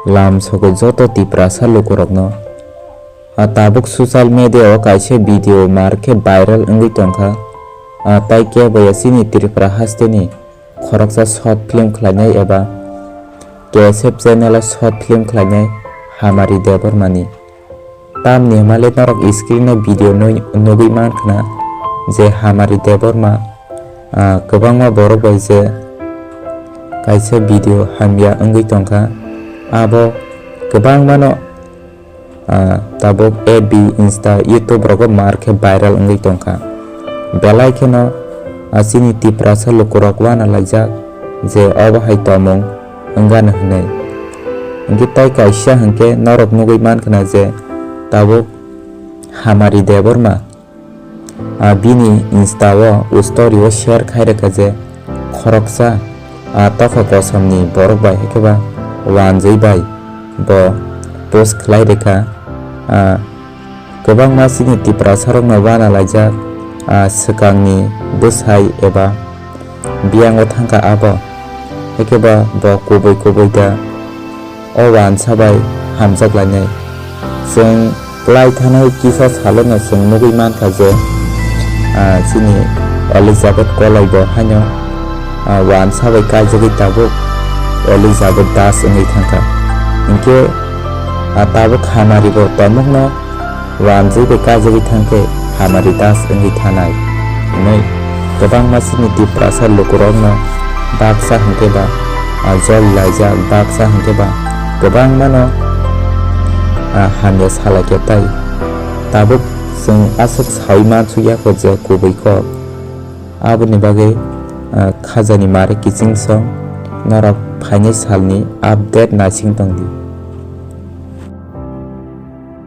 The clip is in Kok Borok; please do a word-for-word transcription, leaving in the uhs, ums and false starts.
Lam sogwi joto Tiprasa lukurokno. A tabuk social media o kaisa video mar khe viral wngwi tongkha. A tai keboya chini Tripura hasteni khoroksa short film khlainai eba K S F channel o short film khlainai Hamari Debbarmani. Tamni hwnmale norok screen o video nui-, nugwi mankhna je Hamari Debbarma, ah, kwbangma borok bai je kaisa video hamya wngwi tongkha. Abo kwbangmano, ah, tabuk F B, Insta, YouTube rogo mar khe viral wngwi tongkha. Belai kheno, ah, chini Tiprasa lukurok uanalaijak je obo hai tongmung wngano hwnwi. Hinkhe tai kaisa hinkhe norok nugwi mankhna je tabuk Hamari Debbarma, ah, bini Insta o story o share khai rwkha je khoroksa, ah, tokha kosom ni borok bai haikhe ba wanjwi bai bo post khlai rwkha. Ah, kwbangma chini Tiprasa rokno uanalaijak, ah, swkangni bwsai eba biyango thangkha abo. Haikhe ba bo kubui kubui da o uansa bai hamjak lainai. Chwng klai thanai kisa salono chwng nugwi mankha je, ah, chini Elizabeth Kolai bo haino, ah, uansa bai kaijagwi tabuk Elizabeth Das wngwi thangkha. Hinkhe, ah, tabuk Hamari bo tongmungno wanjwi bai kajagwi thangkhe Hamari Das wngwi thanai hwnwi kwbangma chini Tiprasa lukurokno baksa hinkhe ba, ah, jol laijak, baksa hinkhe ba kwbangmano, ah, hamya salaikha tai. Tabuk chwng aswk saui mansukya kho je kubui kok. Aboni bagwi, ah, khajani mare kiching song norok phainai salni update naising tongdi.